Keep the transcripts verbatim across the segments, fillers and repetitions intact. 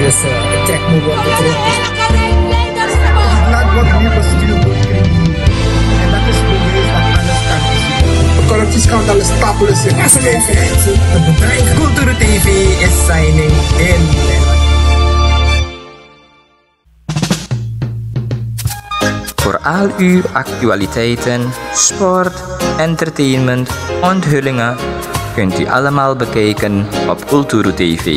Laat wat nu bestuur wordt geregeerd. En dat is bewijs dat alles kan. Corruptieskandaal is stapelen. Cultuur T V is signing in. Voor al uw actualiteiten, sport, entertainment, onthullingen kunt u allemaal bekijken op Kulturu T V.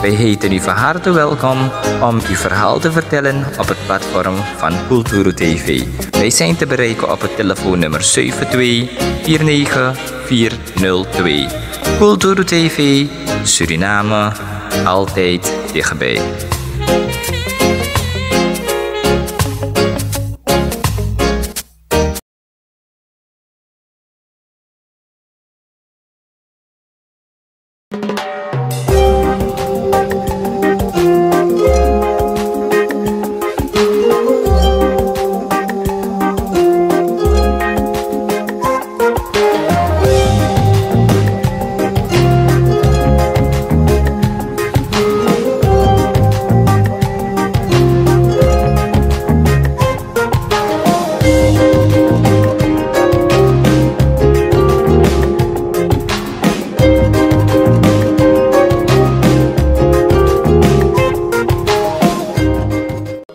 Wij heten u van harte welkom om uw verhaal te vertellen op het platform van Kulturu T V. Wij zijn te bereiken op het telefoonnummer zeven twee vier negen vier nul twee. Kulturu T V, Suriname, altijd dichtbij.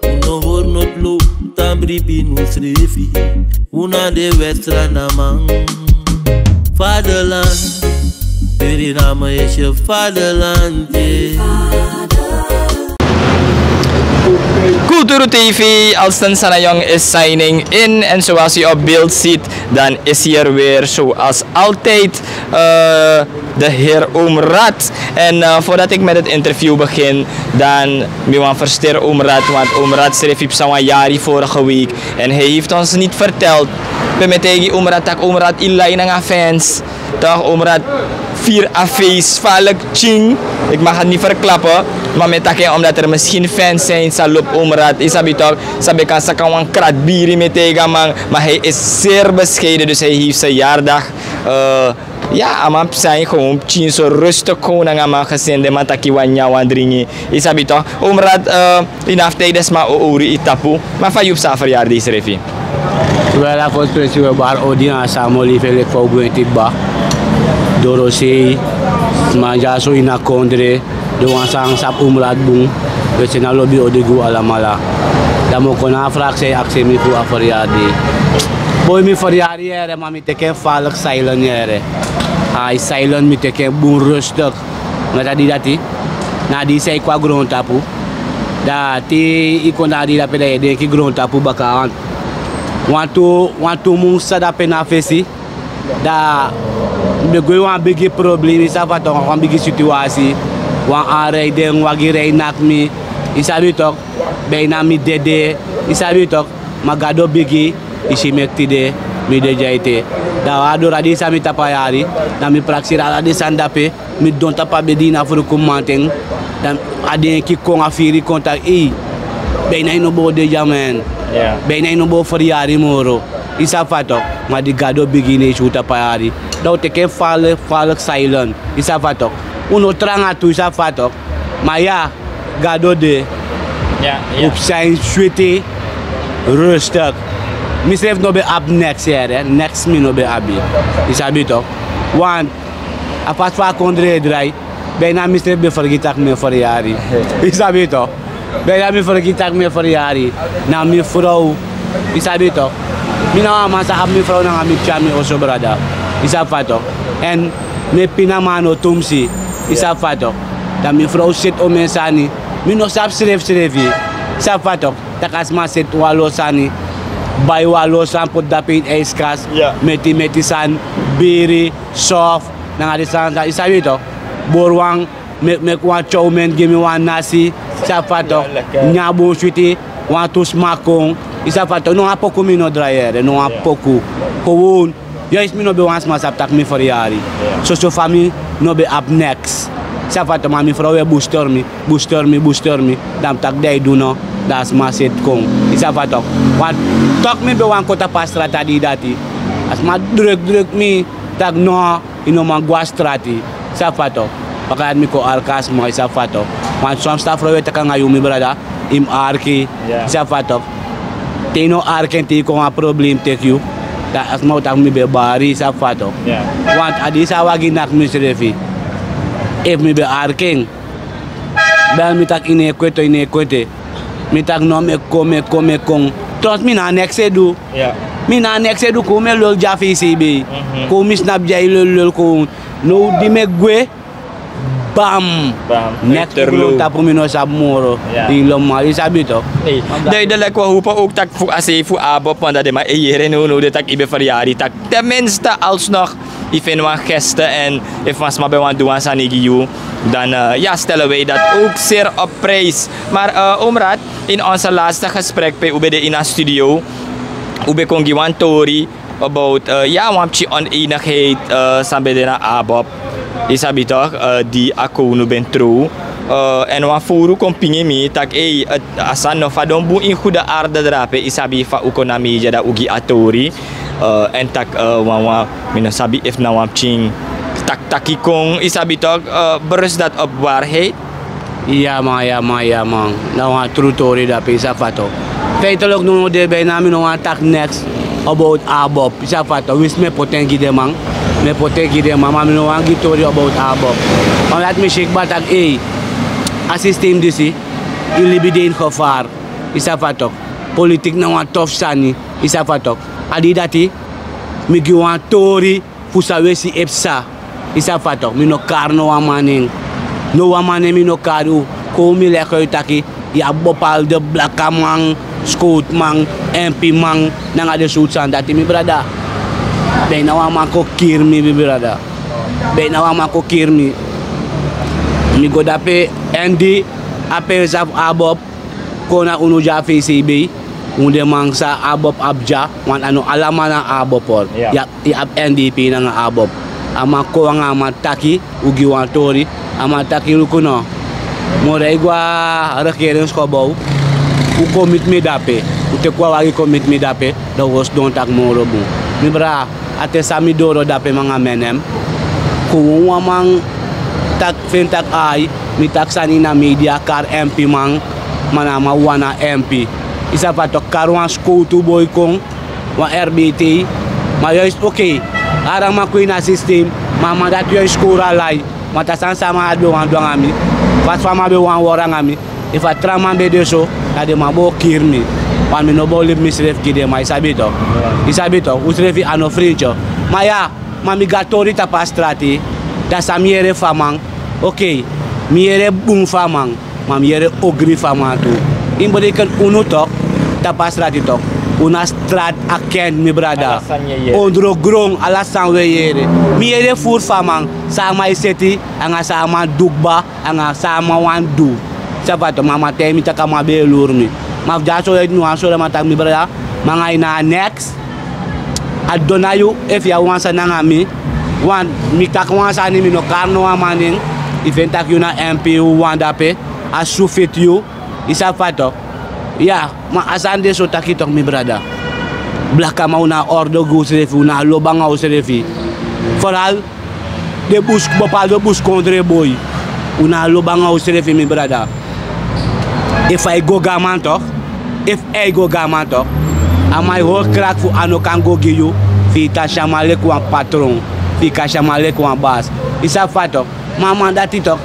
Un no hori noti lo, tan bribi nu srefi. Un na de wèt sranaman. Vaderland, Suriname is je vaderland, yeah. Kulturu T V, Alston Sanayong is signing in. En zoals u op beeld ziet, dan is hier weer zoals altijd eh, de heer Oom Rad. En eh, voordat ik met het interview begin, dan mi wan verster Oom Rad, want Oom Rad schreef op Sawanyari vorige week. En hij heeft ons niet verteld. Bij mij tegen Oom Rad, tak Oom Rad, yu lai nanga fans. Toch, Oom Rad, vier a feest, falek, ching. Ik mag het niet verklappen, maar met takken, omdat er misschien fans zijn, salop Oom Rad, isabi toch, sabi kan saka wan krat biri met tegen man, maar hij is zeer bescheiden, dus hij heeft zijn jaardag eh, ya, a man psa en gewoon pikin so rustig gewoon nanga a man gezin, den man taki wan nyan wan dringi. Yu sabi toch? Oom Rad, eh, yu no abi tijden sma o owru yu tapu. Ma fa yu psa a verjaardag srefi? Wel, a fosi presi we bari odi na a sama o libi en leki fa u gwenti kba. Dorosei, sma dyaso ini a kondre. Den wan san sabi Oom Rad bun, we seni a lobi odi gi un alamala. Dan mi o kon na a vraag san yu aksi mi fu a verjaardag. Boi, mi verjaardag yere, ma mi teki en falek silent yere. Ai, silent, mi teki en bun, rustig. Omdat a dei dati, na a dei san yu kon na grontapu. Dan te yu kon na a dei dape, dan yu e denki grontapu baka. Wantu, wantu mun sa dape na fesi. Dan mi ben go ini wan bigi problema, yu sabi fa tok, wan bigi situasi. Wan anrijding, wagi rij naki mi. Yu sabi tok, bijna mi dede. Yu sabi tok, ma Gado bigi, yu si meki tide mi de dya ete. Dan wan doro a dei san mi tapu a yari, dan mi prakseri ala den sani dape. Mi don tapu a bedi ini a fruku mamanten. Dan a denki kon, a firi kon taki, ei, bijna yu no bo de dya, man. Ya. Bijna yu no bo feriyari moro. Yu sabi fa tok, ma di Gado bigi, ne yu si un tapu a yari. Dan un teki en falek, falek silent. Yu sabi fa tok. Un no tranga tu, yu sabi fa tok. Ma ya, Gado de. Ya, ya. Un psa en switi, rustig. Mi srefi no ben abi neks yere, neks mi no ben abi. Yu sabi tok. Want a fasi fa a kondre e drai, bijna mi srefi ben fergiti taki mi e feriyari. Yu sabi tok. Bijna mi fergiti taki mi e feriyari. Na mi frow. Yu sabi tok. Mi na wan man san abi mi frow nanga mi pikin na mi oso, brada. Yu sabi fa tok. Èn mi e pina, ma a no tumsi. Yu sabi fa tok. Dan mi frow seti omeni sani. Mi no sabi srefisrefi. Yu sabi fa tok. Taki a sma seti wan lo sani, bai wan lo sani poti dape ini ijskast, ya, meti meti sani, biri, sof, nanga den sani san, yu sabi tok, bori wan, meki, meki wan chow mein gi mi, wan nasi, yu sabi fa tok, ya, lekker, nyan bun switi, wantu sma kon, yu sabi fa tok, no wan poku mi no drai yere, no wan, ya, poku, gewoon. Juist mi no ben wan sma sabi taki mi feriyari. Ya. Soso fa mi no ben abi neks. Sabi fa tok, ma mi frow e booster mi, booster mi, booster mi. Dan mi taki dan yu du no, dan a sma seti kon. Yu sabi fa tok. Want tok mi ben wani kon tapu a strati a dei dati. A sma druk druk mi, taki no, yu no man go a strati. Sabi fa tok. Baka dati mi kon arki a sma, i sabi fa tok. Want son sitafrow e taki nanga yu, mi brada, i mus arki, i sabi fa tok. Te i no arki en, te i kon wan problem teki yu, dan a sma o taki mi ben bari, i sabi fa tok. Want a disi a wagi naki misrefi. Efu mi ben arki en, dan mi taki i no e kwete, i no e kwete. Mi taki no, mi e kon, mi e kon, mi e kon. Tronsi mi no abi neks e du. Mi no abi neks e du, kon mi e lolo dya fu i sei bei. Kon mi snapu dya e lolo lolo kon. Now di mi e gwe, bam. Neks fu grontapu, mi no sabi moro. Yu lobi man, i sabi tok. Dan yu de leki wan hopo owk taki fu a sei fu ABOP, want dan den man e yere nownow de taki i ben feryari, taki ten minste alsnog i feni wan geste, èn efu wan sma ben wani du wan sani gi yu, dan ya, stellen wij dat ook zeer op prijs. Maar Omraad, in onze laatste gesprek pe u ben de ini a studio, u ben kon gi wan tori about, ya, wan pikin onenigheid san ben de na ABOP. I sabi tok, di a kownu ben trow. Èn wan fowru kon pingi mi taki, ei, a sani no fadon bun ini gude arde drape, i sabi, fa u kon na media dan u gi a tori. Èn taki, wawan, mi no sabi efu na wan pikin taki taki kon, i sabi tok, berust dat op waarheid? Ya man, ya man, ya man. Na wan tru tori dape, i sabi fa tok. Feitelijk no, no de bijna, mi no wani taki neks about ABOP, i sabi fa tok. Winsi mi e poti en gi den man, mi e poti en gi den man, ma mi no wani gi tori about ABOP. Ma dati mi si kba taki, ei, a systeem disi, i libi de ini gevaar, i sabi fa tok. Politiek na wan tofu sani, i sabi fa tok. A dei dati mi gi wan tori fu san we si e psa. I sabi fa tok, mi no kari no wan man nen. No wan man nen mi no kari. Kon mi leki yu taki, yu abi bepaalde blakaman, skowtuman, empiman, nanga den sowtu sani dati, mi brada. Bijna wan man kon kiri mi, mi brada. Bijna wan man kon kiri mi. Mi go dape, èn di a pensa fu ABOP kon na unu dya fu sei bei. Un den man san ABOP abi dya, want a no ala man na ABOP. Yu abi NDP nanga ABOP. A man kon anga a man taki, u gi wan tori. A man taki, luku no, moro e go a regeringsgebouw. U kon miti mi dape. U teki wan wagi kon miti mi dape. Dan u o sidon taki moro bun. Mi brada, a ten san mi doro dape, mi anga MNM, kon wan man taki, feni taki ai, mi taki sani na media, kari empiman. Ma na a man wawan na empi. I sabi fa tok, kari wan skowtu boi kon, wan RBT. Ma juist, oké, a man kon ini a systeem, ma a man dati juist kowru a lai. Ma a sani san a man dati ben wani du anga mi, fasi fa a man ben wani wori anga mi, efu a tra man ben de so, dan den man bo kiri mi. Want mi no bo libi misrefi gi den man, i sabi tok. I sabi tok, usrefi a no frinti. Ma ya, ma mi gi a tori tapu a strati. Dan san mi yere fu a man? Oké, mi yere bun fu a man, ma mi yere ogri fu a man tu. Ini bodi ken unu tok, tapu a strati tok. Unu a strat agent, mi brada. Ondro gron, ala san we yere. Mi yere furu fu a man, san a man e seti, anga san a man du kba, anga san a man wani du. Sabi fa tok, ma a man taigi mi taki a man ben e luru mi. Ma fu dyaso eti mi wani sori a man taki, mi brada, mi anga yu no abi neks. A dona yu efu yu abi wan sani anga mi. Want mi taki wan sani, mi no kari no wan man nen. I feni taki yu na empi, yu wan dape, a su fiti yu. I sabi fa tok. Ya, ma a sani de so taki tok, mi brada. Blakaman, un no abi orde gi usrefi, un no abi lobi anga usrefi. Vooral den bus, bepaalde buskondre boi. Un no abi lobi anga usrefi, mi brada. Efu a e go go a man tok, efu a e go go a man tok, a man e hori kraki fu a no kan go gi yu, fu yu kan si a man leki wan patron, fu yu kan si a man leki wan basi. I sabi fa tok. Ma a man dati tok,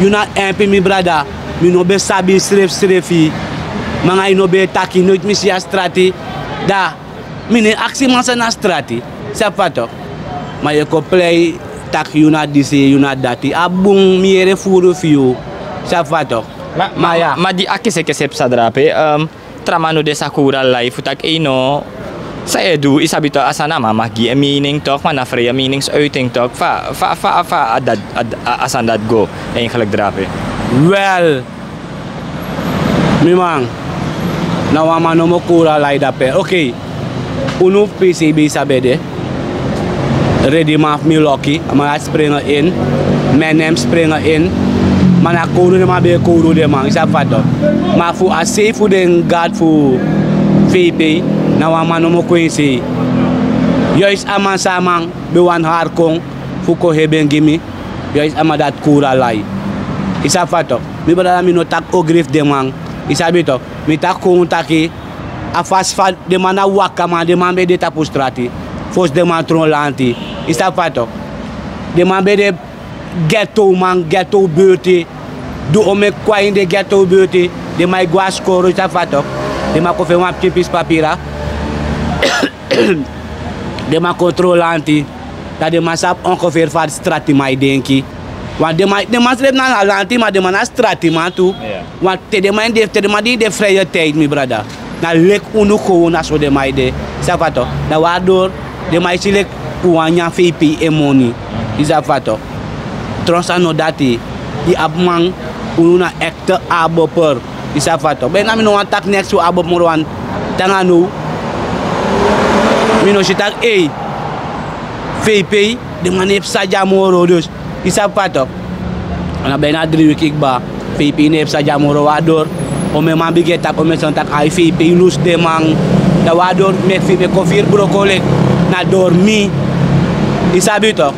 yu no abi empi, mi brada. Mi no ben sabi yu srefsrefi. Mi anga yu no ben e taki, noiti mi si yu a strati. Da mi no e aksi man san na strati. Sabi fa tok. Ma yu e kon prei taki yu na disi, yu na dati. A bun, mi yere furu fu yu. Sabi fa tok. Ma, ma, ma ya, ma di a kesekese psa drape, ehm, tra man no de sa kowru a lai fu taki, ei no, san yu e du, i sabi tok, a sani a man mag gi en mening tok, ma na vrije meningsuiting tok. Fa, fa, fa, fa a dat, a, a, a sani dati go, eigenlijk drape? Wel, mi man, na wan man nomo kowru a lai dape. Oké. Unu fu PCB sabi de. Rediman fu Milwaukee, a man dati springe in. Menem springe in. Ma na kowru den man ben e kowru den man, i sabi fa tok. Ma fu a sei fu den guard fu VP, na wan man nomo kon ini sei. Juist a man san a man ben wani hari kon fu kon heben gi mi. Yu a isi a man dati kuru a lai. Yu sabi fa toki. Mi brada, mi no taki ogri fu den man. Yu sabi toki. Mi taki kownu taki a fasi fa den man na wakaman, den man ben de tapu strati fosi den man tron lanti. Yu sabi fa toki. Den man ben de ghetto man, ghetto beurti. Du o meki kon a ini den ghetto beurti. Den man e go na skoro, yu sabi fa toki. Den man kon feni wan pikin pisi papira. Den man kon tron lanti. Dan den man sabi ongeveer fa stratiman e denki. Want den man, den man srefi na lantiman, den man na stratiman tu. Want te den man e de, te den man di de vrije tijd, mi brada. Na leki unu gewoon, na so den man e de. Yu sabi fa toki. Na waardoor den man e si leki un wani nyan fei pei en moni. Yu sabi fa toki. Tron sani no dati. Yu abi man, unu na echte ABOPer. Yu sabi fa toki. Bijna mi no wani taki neks fu ABOP moro, want te nanga now mi no si taki, ei, fei pei, den man no e psa dya moro, dus. Yu sabi fa toki. A na bijna dri wiki kba. Fei pei no e psa dya moro, waardoor omen man bigin e taki, omen sani taki, ai, fei pei lusu den man. Dan waardoor meki fi, meki kon firi broko leki na door mi. Yu sabi toki.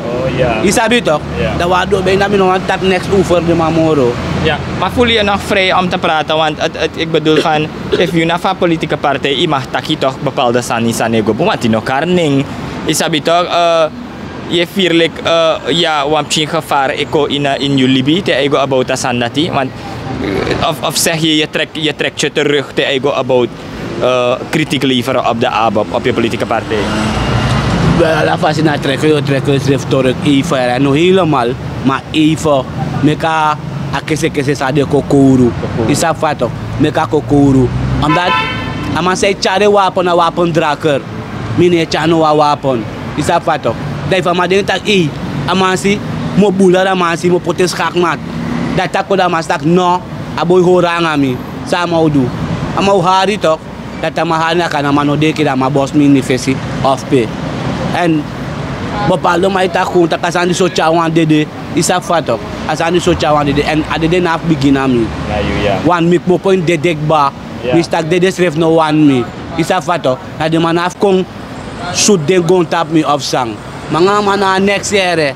Yu sabi toki. Dan waardoor bijna mi no wani taki neks over den man moro. Ya, maar voel je je nog vrij om te praten? Want het, het, ik bedoel van, efu yu na fu a politieke partij, yu mag taki toch bepaalde sani, sani e go bun, want yu no kari nen. Yu sabi toch, eh, yu e firi leki, eh, ya, wan pikin gevaar e kon ini, eh, ini yu libi te ai go about a sani dati. Want, eh, of, of zeg je, je trek, je trekt je terug te ai go about, eh, kritiek leveren op de ABOP, op je politieke partij? Wel, ala fasi na trek, yu o trek yusrefi terug, even, no helemaal, maar even. Meki a kesekese san de kon kowru. Yu sabi fa toki. Meki a kon kowru. Omdat a man san e tyari wapen na wapendrager. Mi no e tyari no wan wapen. Yu sabi fa toki. Dan efu a man denki taki, ei, a man si mi o bulu, a man si mi o poti en skakmat. Dan a taki, dan a man si taki, no, a boi hori nanga mi. San a man o du? A man o hari toki. Dati a man hari, na kan a man no denki, dan a man bosi mi ini fesi of pe. Èn bepaalde man e taki kon taki a sani disi o tyari wan dede. Yu sabi fa toki. A sani disi o tyari wan dede. Èn a dede no abi bigin na mi. Want mi kmopo ini dede kba. Mi si taki dede srefi no wani mi. Yu sabi fa toki. Na den man abi kon sutu den gon tapu mi of san. Mi nanga a man na neks yere.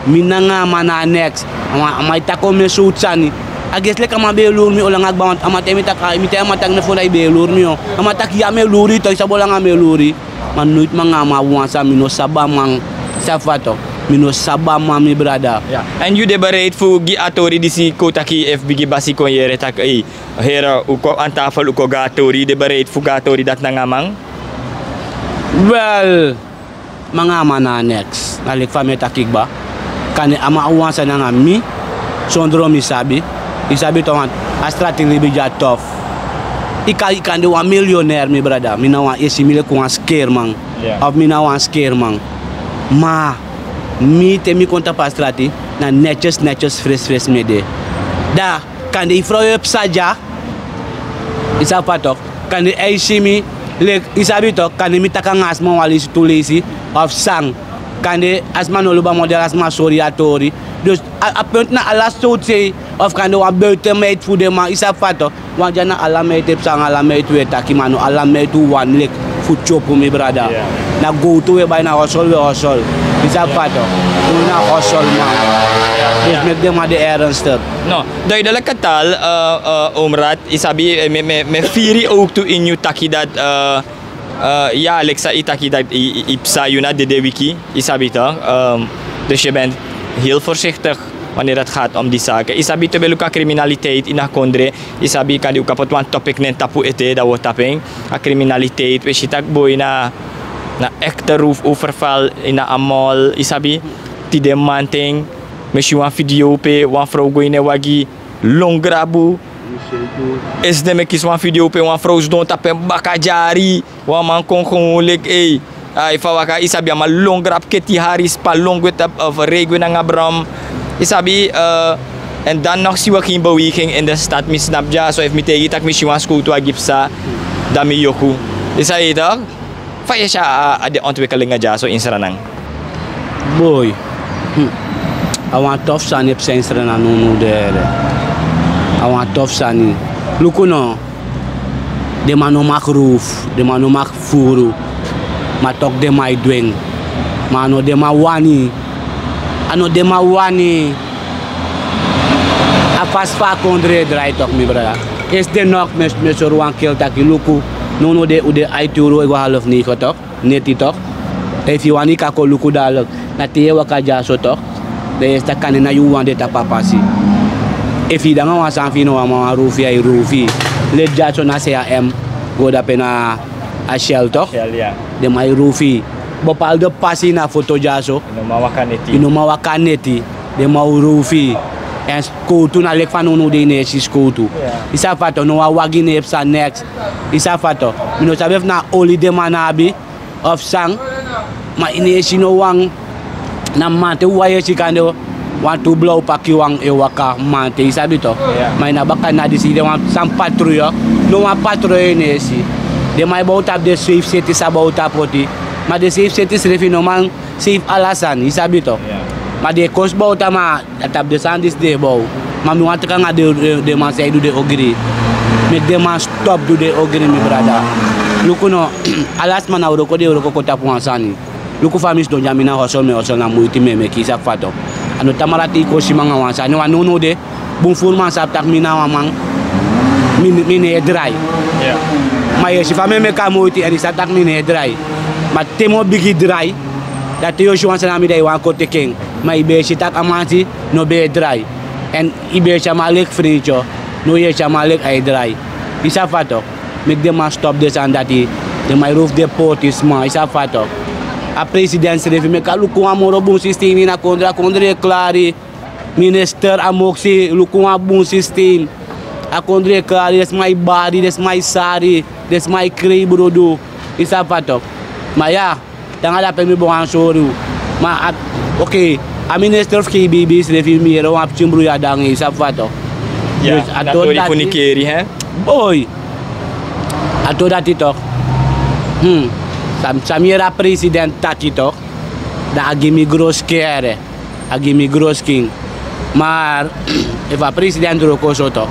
Mi nanga a man na neks. A man, a man e taki omen sowtu sani. A gesi leki a man ben e luru mi o langa kba, want a man taigi mi taki, a, mi taigi a man taki, no, fu dati yu ben e luru mi o. A man taki ya, mi e luru yu, tok, yu sabi o langa mi e luru yu. Ma noiti mi nanga a man abi wan sani, mi no sabi a man. Sabi fa toki. Mi no sabi a man, mi brada. Ya. Èn yu de bereid fu gi a tori disi, kon taki efu bigi basi kon yere taki, ei, here, un kon aan tafel, un kon gi a tori, yu de bereid fu gi a tori dati nanga a man? Wel, mi nanga a man na neks. Na leki fa mi e taki kba. Kande a man abi wan sani nanga mi, sondro mi sabi. Yu sabi toki, want a strati libi dya tof. Yu kan, yu kan de wan miljonair, mi brada. Mi na wan, yu e si mi leki wan skerman. Of mi na wan skerman. Ma mi, te mi kon tapu a strati, na netyes, netyes, fresi, fresi mi e de. Da kande yu frow e psa dya. Yu sabi fa toki. Kande a e si mi leki, yu sabi toki, kande mi taki nanga a sma wan leisi, tu leisi, of san. Kande a sma no lobi a model, a sma sori yu a tori. Dus a, a punt na ala sowtu sei, of kande wan buiten meid fu den man, yu sabi fa toki. Want dya na ala meid e psa nanga ala meid, wi e taki, ma no ala meid wi wani leki fu tyopu, mi brada. Na gowtu wi e bai, na hosel wi e hosel. Yu sabi fa toki. Wi na hoselman. Dus meki den man de ernstig. No, duidelijke taal, eh, eh, Omrat. Yu sabi, eh, mi, mi, mi e firi owktu ini yu taki dati, eh, eh, ya, leki san yu taki dati, yu, yu, yu psa, yu na dede wiki, yu sabi toch. Ehm, dus je bent heel voorzichtig wanneer het gaat om die zaken. Yu sabi, te ben luku a criminaliteit ini a kondre. Yu sabi, kande un kan poti wan topic na en tapu ete, dan wi o tapu en. A criminaliteit, wi e si taki boi na, na echte roofoverval ini a mall, yu sabi, tide mamanten. Mi si wan video pe wan frow go ini en wagi, lon grabu. Esde mi e kisi wan video pe wan frow sidon tapu en baka dyari. Wan man kon gewoon leki, ei, a, efu a waka, yu sabi, a man lon grabu, keti hari, spa lon gwe tapu, of rei gwe nanga brom. Yu sabi, eh, en dan nog si wi geen beweging in de stad, mi snap dya. So efu mi taigi yu taki mi si wan skowtu wagi psa, dan mi yoku. Yu sabi toch? Fa yu e si a, a den ontwikkelingi dyaso ini Sranan? Boi. Hmm. A wan tof sani e psa ini Sranan nownow de here. A wan tof sani. Luku no. Den man no mag roof. Den man no mag furu. Ma toch den man e du en. Ma a no den man wani. A no den man wani. A fasi fu a kondre e drai tok, mi brada. Esi den nok mi e sori wan kel taki luku. Nownow de un de aiti uru e go half neigen tok, neti tok. Dan efu yu wani yu kan kon luku dadilik. Na te yu e waka dyaso tok. Dan yu e si taki a nen na yu wawan de tapu a pasi. Efu yu de nanga wan sani fu yu no wan man wan rowfi, a e rowfi yu. Leti dyaso na se a m go dape na a shell tok. Den man e rowfi yu. Bepaalde pasi na foto dyaso. Yu no man waka neti. Den man o rowfi yu. Èn skowtu na leki fa nownow de yu no e si skowtu. Yu sabi fa tok, no wan wagi no e psa neks. Yu sabi fa tok, mi no sabi efu na oli den man no abi of san. Ma yu no e si no wan. Na mamanten wawan yu e si kande wantu blaw paki wan e waka mamanten, yu sabi tok. Ma yu na baka na disi yu de wan san patrouille. No wan patrouille yu no e si. Den man e bow tapu den seifi seti san bow tapu poti. Ma den seifi seti srefi no man seifi ala sani, yu sabi tok. Ma den e kosi bow tapu, ma na tapu den sani disi den e bow. Ma mi wani taki nanga den man san e du den ogri. Meki den man stop du den ogri, mi brada. Luku no, ala sma na wroko den e wroko kon tapu wan sani. Luku fa mi sidon dya, mi na hosel mi e hosel, na muiti mi e meki, yu sabi fa tok. A no tamara te yu kon si mi nanga wan sani wan nownow de. Bun furu man sabi tak' mi na wan man. Mi no e drai. Ma yu e si fa mi e meki a muiti èn yu sabi tak' mi no e drai. Ma te mi o bigin drai, dan te yu o si wan sani na mi dan yu wani kon teki en. Ma yu ben e si tak' a mansi no ben e drai. Èn yu ben e si a man leki frinti. Now yu e si a man leki a e drai. Yu sabi fa tok. Meki den man stop den sani dati. Den man e rowfu den pôtisma, yu sabi fa tok. A president srefi meki a luku wan moro bun sistem ini a kondre, a kondre e klari. Minister Amoksi, luku wan bun sistem. A kondre e klari, den sma e bari, den sma e sari, den sma e krei brudu. Yu sabi fa tok. Ma ya, te nanga dape mi ben wani sori unu. Ma a, oké, a minister fu kei bibi srefi mi yere wan pikin brudu ya dangi, yu sabi fa tok. Ya, dus a tori fu Nikeri, hè? Boi. A tori dati tok. San mi yere a president taki tok. Dan a gi mi gro skere. A gi mi gro skin. Maar efu a president wroko so tok,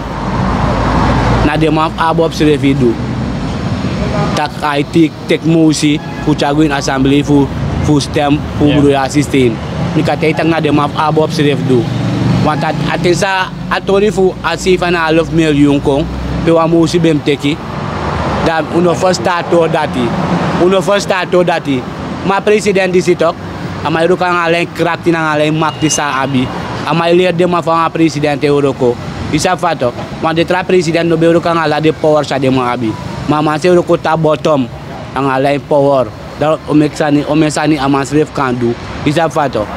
na den man fu ABOP srefi du. Tak' a e teki mosi fu tyari go ini assemblee fu, fu stem fu bruya sistem. Mi kan taigi tak' na den man fu ABOP srefi du. Want a ten san a tori fu a seifi en na half miliyun kon, pe wan mosi ben mus teki. Dan un no ferstan a tori dati. Un no ferstan a tori dati. Ma a president disi tok, a man e wroko nanga ala en krakti nanga ala en makti san a abi. A man e leri den man fa wan president e wroko. Yu sabi fa tok. Want den tra president no ben wroko nanga ala den power san den man abi. Ma a man srefi wroko tapu bottom nanga ala en power. Dan omeni sani, omeni sani a man srefi kan du. Yu sabi fa tok.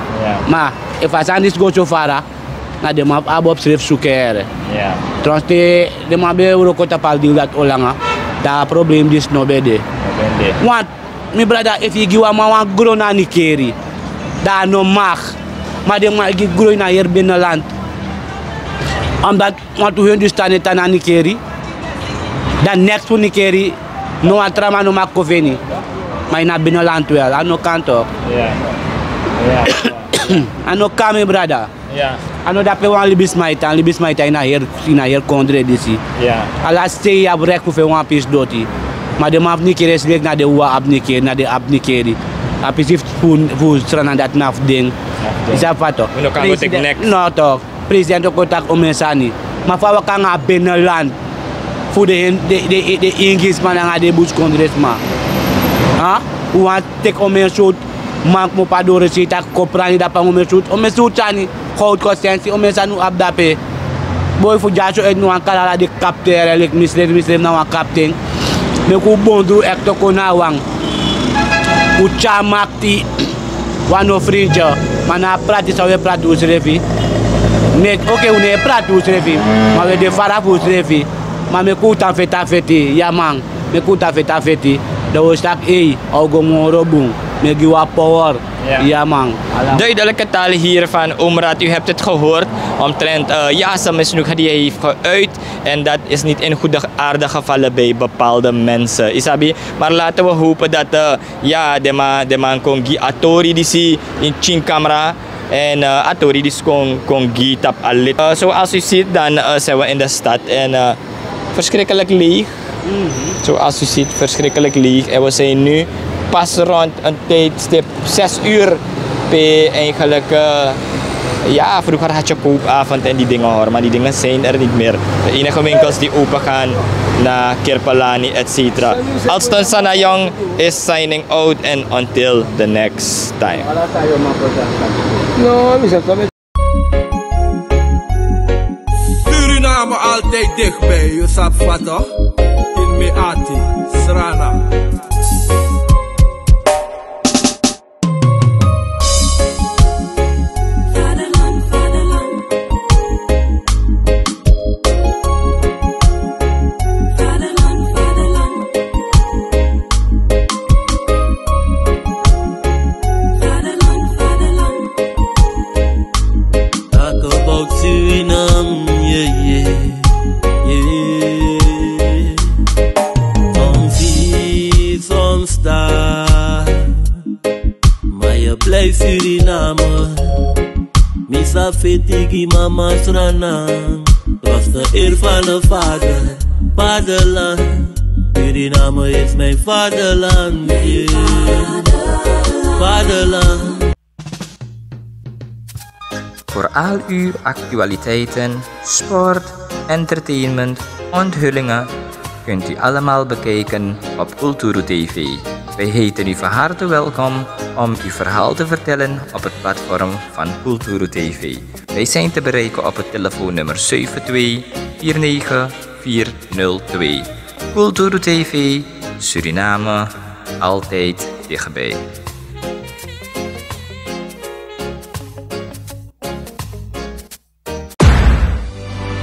Ma efu a sani disi go so fara, na den man fu ABOP srefi suku en here. Trouwens te den man ben e wroko tapu a dil dati o langa, dan a problem disi no ben de. Want mi brada, efu yu gi wan man wan gron na Nikeri, dan a no mag. Ma den man e gi gron ini a heri binnenland. Omdat wantu Hindustan e tan na Nikeri, dan neks fu Nikeri, no wan tra man no mag kon feni. Ma ini a binnenland wel, a no kan tok. A no kan, mi brada. A no dape wan libisma e tan, libisma e tan ini a heri, ini a heri kondre disi. Ala sei yu abi rek fu feni wan pisi doti. Ma den man fu Nikeri e si leki na den wawan abi Nikeri, na den abi Nikeri. A pisi fu, fu Sranan dati na fu den. Yu sabi fa tok. No tok. President o kon taki omeni sani. Ma fa a waka nanga a binnenland fu den, den, den, den Ingisma nanga den buskondresma. Un wani teki omeni sowtu man kmopo a doro sei taki kon prani dape nanga omeni sowtu, omeni sowtu sani, gowtu konsensi, omeni sani un abi dape. Boi, fu dyaso eti no wani kari ala den kapten here leki misrefi, misrefi na wan kapten. Meki un bondru ekte kon na wan. Un tyari makti. Wan no frinti, ma na a prati san un e prati unsrefi. Meki, oké, un no e prati unsrefi, ma un e de fara fu unsrefi. Ma meki un tan feti a feti, ya man. Meki un tan feti a feti. Dan un o si taki, ei, a o go moro bun. Mi e gi wan power. Ja. Ja, man. Duidelijke taal hier van Omraad. U hebt het gehoord omtrent, eh, ja, zijn misnoegen die hij heeft geuit. En dat is niet in goede aarde gevallen bij bepaalde mensen. Isabi, maar laten we hopen dat, eh, ja, de man, de man kon gi a tori disi in tien camera. En, eh, a tori disi kon, kon gi tapu a lid. Eh, zoals u ziet, dan, eh, zijn we in de stad. En, eh, verschrikkelijk leeg. Zoals u ziet, verschrikkelijk leeg. En we zijn nu pas rond een tijdstip zes uur. Pe eigenlijk, eh, Ja, vroeger had je koopavond en die dingen hoor, maar die dingen zijn er niet meer. De enige winkels die open gaan na Kirpelani, et cetera. Alston Sanayong is signing out and until the next time. Suriname altijd dichtbij, je sabi toch? In Meati, Srana. Talk about Suriname, yeah, yeah, yeah. Soms hier, soms daar. Maar je blijft Suriname. Mi sa feti gi mama Sranan. Was de eer van de vader, vaderland. Suriname is mijn vaderland, yeah. Vaderland. Voor al uw actualiteiten, sport, entertainment, onthullingen kunt u allemaal bekijken op Kulturu T V. Wij heten u van harte welkom om uw verhaal te vertellen op het platform van Kulturu T V. Wij zijn te bereiken op het telefoonnummer zeven twee vier negen vier nul twee. Kulturu T V, Suriname, altijd dichtbij.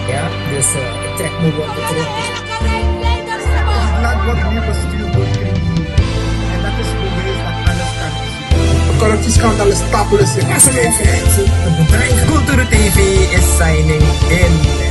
Ja, dus eh, ik trek mijn woorden terug. Het land wordt nu bestuurd door criminelen. En dat is bewijs dat alles kan. Een corruptieschandaal is tafeless in Afrika. Culturu T V is signing in.